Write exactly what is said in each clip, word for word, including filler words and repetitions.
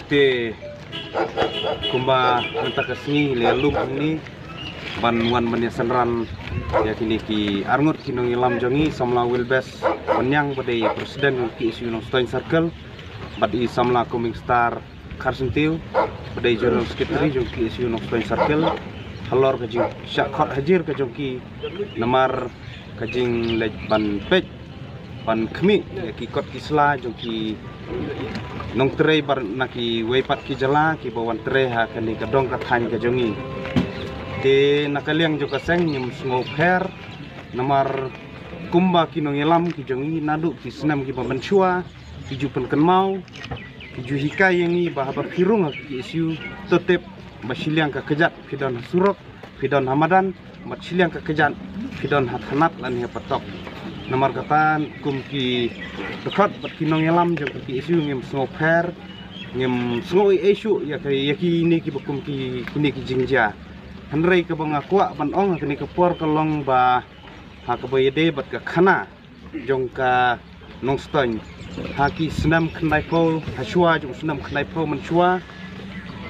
Te kumba mynta ka sngi la lum hangne ban wan ban ïa synran ïa kine ki arngut ki nongïalam jong ngi, samla Wilbes Pynïang ba dei president jong K S U Nongstoiñ Circle, bad i samla Coming Star Kharsyntiew ba dei general secretary jong K S U Nongstoiñ Circle, halor ka jingshah khot hajir ka jong ki namar ka jingleit ban peit ban khmih ïa ki kot ki sla jong ki nongtrei bar na kiwei pat ki jylla kiba wan trei ha kane ka dong ka thaiñ ka jong ngi. Te na ka liang jong ka seng ngim sngewpher namar kumba ki nongïalam ki jong ngi naduh ki snem kiba mynshuwa ki ju pynkynmaw, ki ju hikai ïa ngi ba haba phi rung ha ka K S U to tip ba shiliang ka kjat phi don ha surok, phi don ha madan, bad shiliang ka kjat phi don ha thanat lane ha patok. Namar kata kum ki dkhot bad ki nongïalam jong ka K S U ngim sngewpher, ngim sngew ei ei shuh ïa ka, ïa kine kiba kum ki, kine ki jingjia. Hynrei kaba nga kwah ban ong ha kane ka por ka long ba ha kaba ïadei bad ka khana jong ka Nongstoiñ ha ki snem khyndaiphew, ha shuwa jong snem khyndaiphew mynshuwa,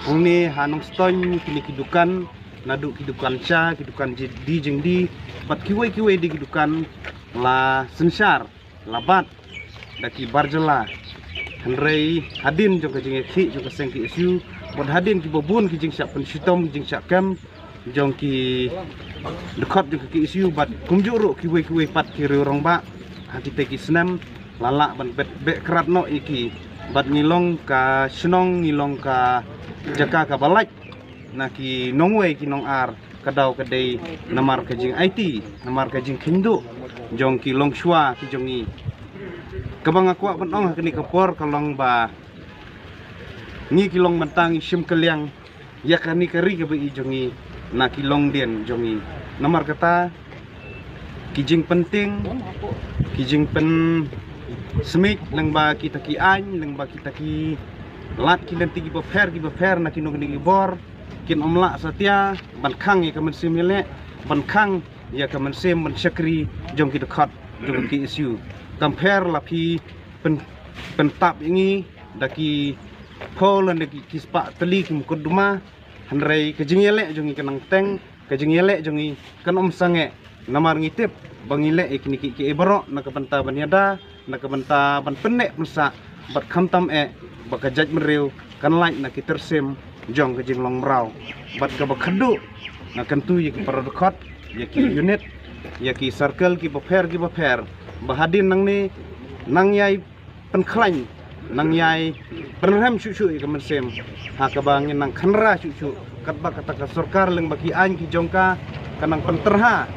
hangne ha Nongstoiñ kine ki dukan, naduh ki dukan cha, ki dukan ji-, die jingdie bad kiwei kiwei de ki dukan la synshar, la bat da ki bar jylla. Hynrei hadien jong ka jingïakhih jong ka seng K S U bad hadien kiba bun ki jingshah pynshitom, ki jingshah kem jong ki dkhot jong ka K S U bad kumjuh ruh kiwei kiwei pat ki riew rangbah ha kita ki snem la lah ban bet beh krat noh ïa ki. Bad ngi long ka shnong, ngi long ka jaka kaba lait na ki nongwei ki nongar ka daw ka dei namar ka jingaiti, namar ka jingkheiñ duh jong ki longshuwa ki jong ngi. Kaba nga kwah ban ong ha kane ka por ka long ba ngi ki long bynta ngi shim kylliang ïa kane ka ri kaba i jong ngi na ki longdien jong ngi. Namar kata ki jingpynting, ki jingpynsmit lyngba kita ki aiñ, lyngba kita ki lad ki lynti kiba pher kiba pher na kino kino ki bor kin ym lah satia ban khang ïa ka mynsiem ïaleh, ban khang ïa ka mynsiem ban shakri jong ki dkhot jong ka K S U. Kam pher la phi pyn, pyntap ïa ngi da ki phew lane ki, ki spah tylli ki mukotduma, hynrei ka jingïaleh jong ngi kan nang teng, ka jingïaleh jong ngi kan ym sangeh. Namar ngi tip ba ngi leh ïa kine kiei kiei baroh na ka bynta ban ïada, na ka bynta ban pynneh pynsah, bad khamtam eh ba ka jaitbynriew kan lait na ki tyrsim jong ka jinglong mraw. Bad kaba khadduh nga kyntu ïa ki para dkhot, ïa ki unit, ïa ki circle kiba pher kiba pher ba hadien nangne nang ïai pynkhlaiñ, nang ïai pynrhem shuh shuh ïa ka mynsiem ha kaba ngin nang khynra shuh shuh, katba kata ka sorkar lyngba ki aiñ ki jong ka kan nang pyntyrha,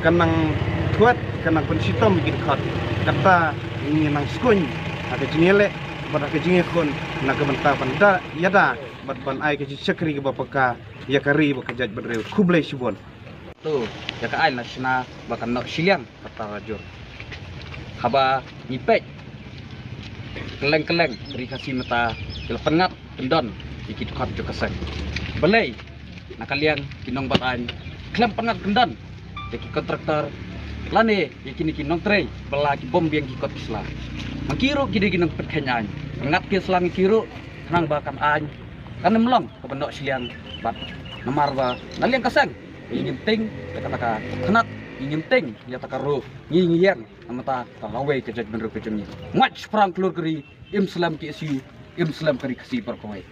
kan nang thuet, kan nang pynshitom ïa ki dkhot. Kata ngin nang skuiñ ha ka jingïaleh bad ha ka jingïakhun na ka bynta ban da ïada bad ban ai ka jingshakri kaba paka ïa ka ri bad ka jaitbynriew. Khublei shibun. To, ïa ka aiñ la shna ba kan noh shiliang kata rajur. Haba ngi peit kylleng kylleng ri Khasi mynta ki la pynngat kyndon ïa ki dkhot jong ka seng. Balei na ka liang ki nongbat aiñ khlem pynngat kyndon ïa ki kontraktor lane ïa kine ki nongtrei ba la ki bom biang ki kot ki sla? Ma ki ruh ki dei ki nongpynkhein aiñ, pynngat ki sla ngi ki ruh khnang ba kan aiñ kan ym long kaba noh shiliang. Bad namar ba na liang ka seng ngi ngim tieng ïa kata ka tnat, ngi ngim tieng ïa kata ka ro, ngi ngi ïeng namar ta ka lawei ka jaitbynriew ka jong ngi. Ngwat shaphrang klur ka ri, im slem K S U, im slem ka ri Khasi baroh kawei.